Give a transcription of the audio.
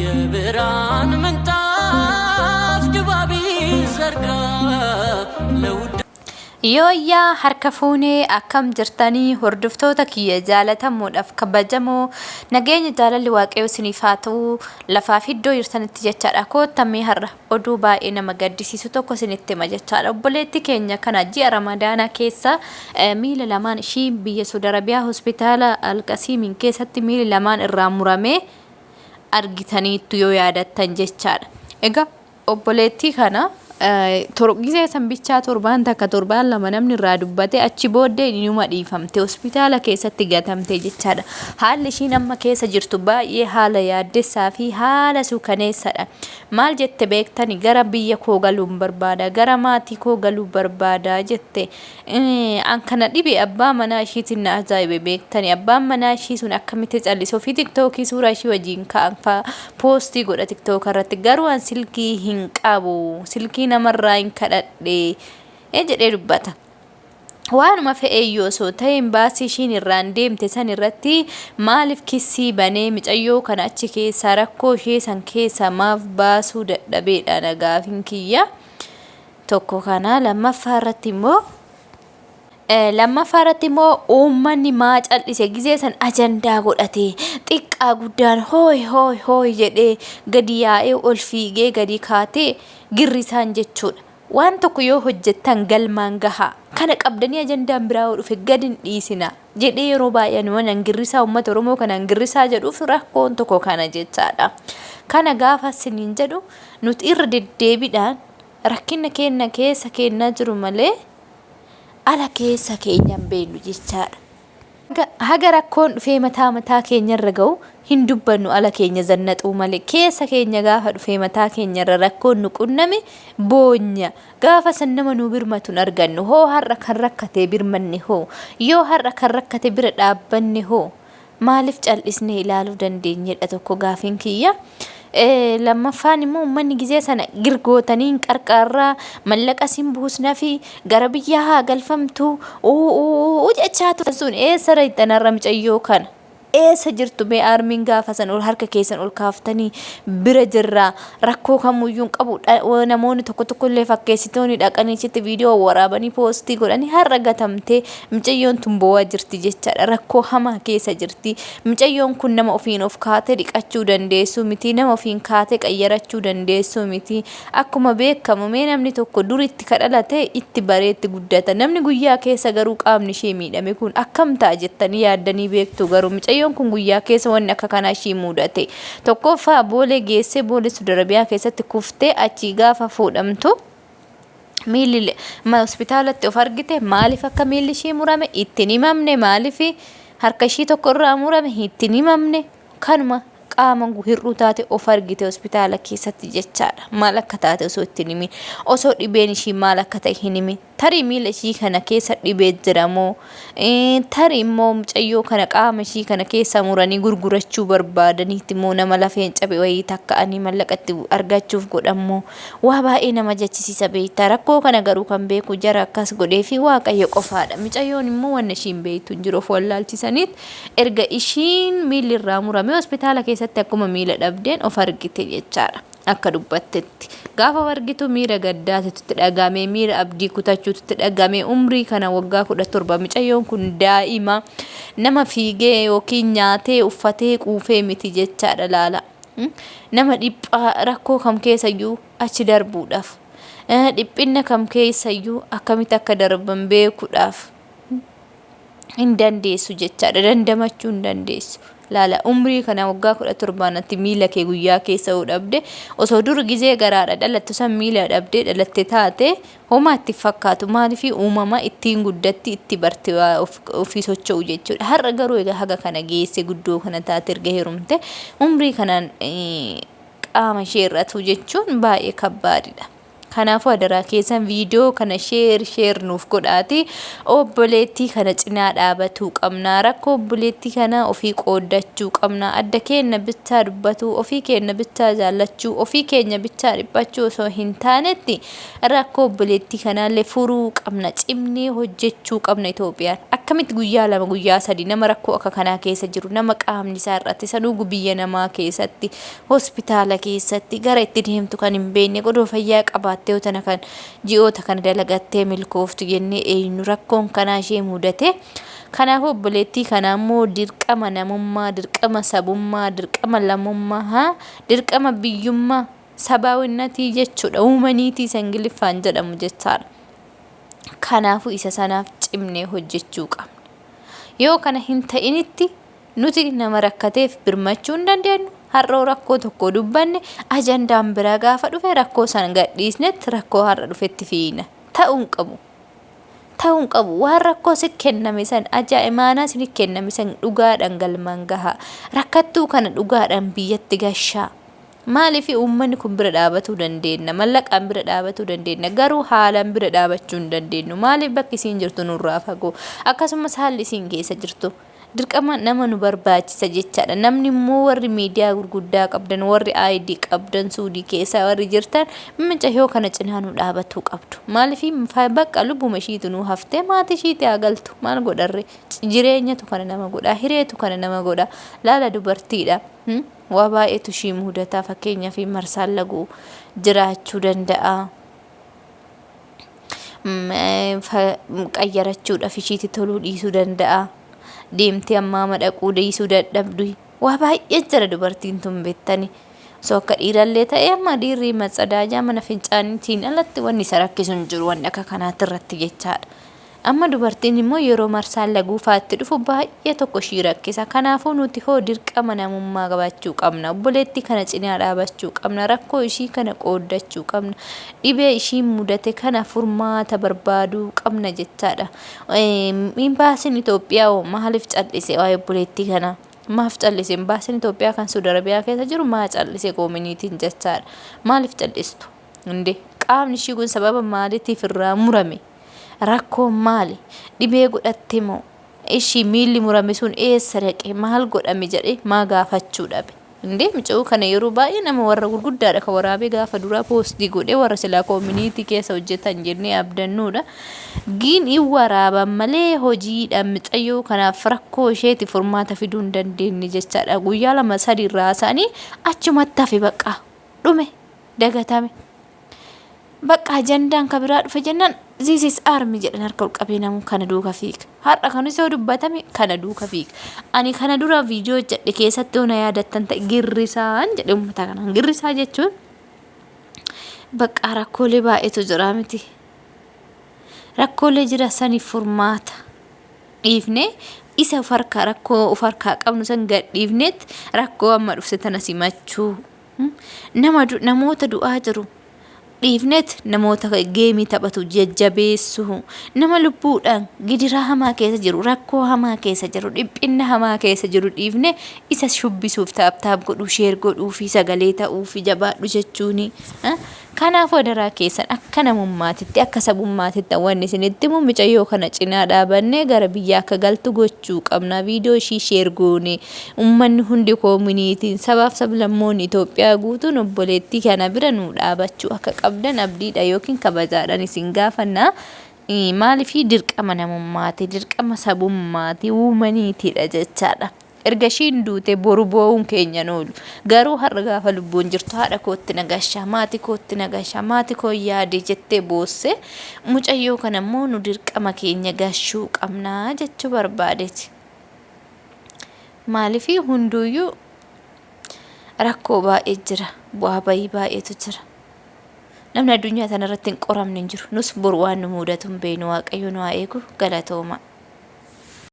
የብርሃን ምንጣፍ ድባብ ይዘርጋ ለውዳ Yooyyaa harka fuunee akkam jirtanii hordoftoota kiyya jaalatamuudhaaf kabajamoo nageenya jaalalli waaqayyoo isiniif haa ta'u lafaaf iddoo jirtanitti jechaadha. Koottamee har'a oduu baay'ee nama gaddisiisu tokko isinitti hima jechaadha. Obboleetti keenya kana ji'a Ramadaanaa keessa miila lamaan ishii biyya Saudi Arabiyaa hospitaala Alqasiimiin keessatti miilli lamaan irraa muramee argitaniittu yoo yaadattan jechaadha. Egaa obboleettii kana gisee san bichaa torbaan takka torbaan lama namni irraa dubbate achi booddee inuma dhiifamte hospitaala keessatti gatamte jechaadha. Haalli ishiin amma keessa jirtu baay'ee haala yaaddessaa fi haala suukaneessadha. Maal jette beektani gara biyya koo galuun barbaada gara maatii koo galuu barbaada jette. An kana dhibe abbaa manaa ishiitiin na ajaa'ibe beektani abbaan manaa ishii sun akkamitti callise ofii tiktookii suuraa ishii wajjin ka'an faa poostii godha tiktooka irratti garuu an silkii hin qabu silkii namarraa hin kadhadhe jedhee dubbata. Waanuma fe'eeyyuu osoo ta'e imbaasii ishiin irraan deemte san irratti maaliif kissii banee micayyoo kana achi keessaa rakkoo ishee san keessaa maaf baasuu dadhabeedha na gaafin kiyya. Tokko kana lammaffaa irratti immoo Lammaffaa irratti immoo uummanni maa cal'ise gizee san ajandaa godhate xiqqaa guddaan hooy hooy hooy jedhee gadi yaa'ee ol fiigee gadi kaatee girrisaan jechuudha. Waan tokko yoo hojjettan galmaan gahaa. Kana qabdanii ajandaan biraa yoo dhufe gadi hin dhiisinaa jedhee yeroo baay'ee ani waan girrisaa uummata Oromoo kanaan girrisaa jedhuuf rakkoon tokko kana jechaadha. Kana gaafa isiniin jedhu nuti irra deddeebiidhaan rakkina keenna keessa keennaa jiru malee ala keessa keenya hin beeknu jechaadha. Haga rakkoon dhufee mataa mataa keenyarra ga'u hin dubbannu ala keenya zannaxuu malee keessa keenya gaafa dhufee mataa keenyarra rakkoon nu qunname boonya gaafa san nama nu birmatu hin argannu hoo har'a kan rakkate birmanne hoo yoo har'a kan rakkate bira dhaabbanne hoo Maaliif cal'isnee ilaaluu dandeenyedha tokko gaafiin kiyya. Lammaffaan immoo uummanni gizee sana girgootanii hin qarqaarraa mallaqa sin buusnafi gara biyyaa haa galfamtu uu jechaa turan sun eessa rayxan har'a micayyoo kana. Eessa jirtu mee aarmiin gaafa san ol harka keessan ol kaaftanii bira jirra rakkoo kamuyyuu hin qabu namoonni tokko tokko illee fakkeessitoonni dhaqanii achitti viidiyoo waraabanii poostii godhanii har'a gatamtee Micayyoon tun boo'aa jirti jechaadha. Rakkoo hamaa keessa jirti. Micayyoon kun nama ofiin of kaatee dhiqachuu dandeessuu miti. Nama ofiin kaatee qayyarachuu dandeessuu miti. Akkuma beekamu mee namni tokko dur itti ka dhalate itti baree itti guddata. Namni guyyaa keessa garuu qaamni ishee miidhame kun akkam ta'a jettanii yaaddanii beektuu garuu micayyoon kun guyyaa keessa wanni akka kanaa ishii muudate. Tokkoffaa Boolee geessee Boolee Suudi Arabiyaa keessatti kuftee achii gaafa fuudhamtu miilli hospitaalatti of argite maaliif akka miilli ishii murame itti hin himamne maaliif harka ishii tokko irraa murame itti hin himamne kanuma qaama hir'uu taate of argite hospitaala keessatti jechaadha. Maal akka taate osoo itti hin himin osoo dhibeen ishii maal akka ta'e hin himin tarii miila ishii kana keessa dhibee jira moo Tarii immoo mucayyoo kana qaama ishii kana keessaa muranii gurgurachuu barbaadaniiti immoo nama lafeen cabe wayii takka ani mallaqa itti argachuuf godhammoo waa baay'ee nama jechisiisa beektaa rakkoo kana garuu kan beeku jara akkas godhee fi waaqayyo qofaadha micayyoon immoo wanna ishiin beektu hin jiru of wallaalchisaniit erga ishiin miilli irraa murame hospitaala keessatti akkuma miila dhabdeen of argite jechaadha. Akka dubbattetti. Gaafa of argitu miira gaddaatitu itti dhaga'ame, miira abdii kutachuutu itti dhaga'ame. Umrii kana waggaa 17 micayyoon kun daa'ima nama fiigee yookiin nyaatee uffatee quufee miti jechaadha laala. Nama dhiphaa rakkoo kam keessayyuu achi darbuudhaaf dhiphinna kam keessayyuu akkamitti akka darban beekuudhaaf hin dandeessu jechaadha. Dandamachuu hin dandeessu. Laala umrii kana waggaa 17 ati miila kee guyyaa keessa yoo dhabde osoo dur gizee garaadha dhalattu san miila dhabdee dhalatte taate homaa itti hin fakkaatu maaliif uumama ittiin guddatti itti barte waa ofii socho'u jechuudha. Har'a garuu egaa haga kana geesse guddoo kana taate erga heerumte umrii kanaan qaama ishee irratu jechuun baay'ee kabbaadidha. Kanaafuu adaraa keessan viidiyoo kana sheer sheer nuuf godhaati obboleettii kana cinaa dhaabatuu qabna. Rakkoo obboleettii kanaa ofii qooddachuu qabna. Adda keenna bichaa dubbatuu, ofii keenna bichaa jaallachuu, ofii keenya bichaa dhiphachuu osoo hin taanetti rakkoo obboleettii kanaallee furuu qabna. Cimnee hojjechuu qabna Itoophiyaan. Akkamitti guyyaa 2 guyyaa 3 nama rakkoo akka kanaa keessa jiru nama qaamni isaa irratti sanuu biyya namaa keessatti hospitaala keessatti gara itti deemtu kan hin beekne godoo fayyaa qabaattee yoo tana kan ji'oota kana dalagattee milkooftu jennee eenyu rakkoon kanaa ishee mudate. Kanaafuu obboleettii kanaa immoo dirqama namummaa, dirqama sabummaa, dirqama lammummaa, haa dirqama biyyummaa sabaawinnatii jechuudha uumaniitii isa Ingiliffaan jedhamu jechaadha. Kanaafuu isa sanaaf cimnee hojjechuu qabna. Yoo kana hin ta'initti Nuti nama rakkateef birmachuu hin dandeenyu. Har'oo rakkoo tokko dubbanne ajandaan biraa gaafa dhufe rakkoo san gadhiisnetti rakkoo har'a dhufetti fiigna. Ta'uu hin qabu. Ta'uu hin qabu. Waan rakkoo si kenname san ajaa imaanaa isin kenname san dhugaadhaan galmaan gahaa. Rakkattuu kana dhugaadhaan biyyatti gashaa. Maaliif uummanni kun bira dhaabatuu dandeenna, mallaqaan bira dhaabatuu dandeenna, garuu haalaan bira dhaabachuu hin dandeenyu. Maaliif bakki isiin jirtu nurraa fagoo. Akkasumas haalli isiin keessa jirtu. Dirqama nama nu barbaachisa jechaadha. Namni immoo warri miidiyaa gurguddaa qabdan, warri ID qabdan, suudii keessaa warri jirtan mucayyoo kana cinaa nu dhaabatuu qabdu. Maaliif bakka lubbuma ishiitu nu haftee maatii ishiitti haa galtu. Maal godharre? Jireenyatu kana nama godha. Hireetu kana nama godha. Laala dubartiidha. Waa baay'eetu ishii mudataa fakkeenyaaf marsaan laguu jiraachuu danda'a. Qayyarachuudhaaf ishiitti toluu dhiisuu danda'a. Deemtee ammaama dhaquu dhiisuu dadhabdu. Waa baay'ee jira dubartiin tun beektani. Osoo akka dhiirallee ta'e amma dhiirri matsadaajaa mana fincaaniitiin alatti wanni isa rakkisu hin jiru wanni akka kanaatti irratti jechaadha. Amma dubartiin immoo yeroo marsaan laguu faatti dhufu baay'ee tokko ishii rakkisa. Kanaafuu nuti hoo dirqama namummaa qabaachuu qabna. Obboleettii kana cinaa dhaabachuu qabna. Rakkoo ishii kana qooddachuu qabna. Dhibee ishii mudate kana furmaata barbaaduu qabna jechaadha. Imbaasiin Itoophiyaa hoo maaliif cal'ise waa'ee obboleettii kanaa? Maaf cal'ise? Imbaasiin Itoophiyaa kan Suudi Arabiyaa keessa jiru maa cal'ise koominiitiin jechaadha. Maaliif cal'istu? Inde qaamni ishii kun sababa maaliitiif irraa murame? Rakkoon maali? Dhibee godhatte moo? Ishii miilli murame sun eessa dhaqe? Maal godhame jedhee maa gaafachuu dhabe? Indee mucayoo kana yeroo baay'ee nama warra gurguddaadha kan waraabee gaafa duraa poostii godhee warra silaa koominiitii keessa hojjetan jennee abdannuudha. Giin in waraaban malee hojiidhaan mucayyoo kanaaf rakkoo isheeti furmaata fiduu hin dandeenye jechaadha. Guyyaa 2 3 irraa haasa'anii achumatti hafe baqqaa dhume dagatame. Bakka ajandaan ka biraa dhufe jennaan this is army jedhan harka ol qabee namu kana duuka fiiga. Har'a kanis yoo dubbatame kana duuka fiiga. Ani kana dura viidiyoo hojjedhe keessatti yoo na yaadattan ta'e girrisaan jedhe uummata kanaan. Girrisaa jechuun bakka rakkoolee baay'eetu jira miti. Rakkoolee jira saniif furmaata dhiifnee isa of harkaa rakkoo of harkaa qabnu san gad dhiifneet rakkoo amma dhufte tana simachuu. Nama namoota du'aa jiru dhiifneet namoota geemii taphatu jajjabeessuu nama lubbuudhaan gidiraa hamaa keessa jiru rakkoo hamaa keessa jiru dhiphinna hamaa keessa jiru dhiifne isa shubbisuuf taaptaap godhuu sheer godhuu fi sagalee ta'uu fi jabaadhu jechuuni. Kanaafuu adaraa keessan akka namummaatitti akka sabummaatitti wanni isinitti himu micayyoo kana cinaa dhaabannee gara biyyaa akka galtu gochuu qabna. Viidiyoo ishii sheer goone ummanni hundi koominiitiin sabaaf sablammoonni Itoophiyaa guutuun obboleettii kana bira nuu dhaabachuu akka qabdan abdiidha yookiin kabajaadhaan isin gaafanna. Maaliifii dirqama namummaati, dirqama sabummaati, uumaniitiidha jechaadha. Erga ishiin duute boru boo'uun keenya hin oolu. Garuu har'a gaafa lubbuun jirtu haadha kootti na gashaa, maatii kootti na gashaa, maatii koo yaade jettee boosse mucayyoo kana immoo nu dirqama keenya gashuu qabna jechuu barbaadeeti. Maaliif hunduuyyuu rakkoo baay'ee jira, bu'aa bayii baay'eetu jira. Namni addunyaa tanarratti hin qoramne hin jiru. Nus boru waan nu mudatu hin beeknu Waaqayyo nu haa eegu galatooma.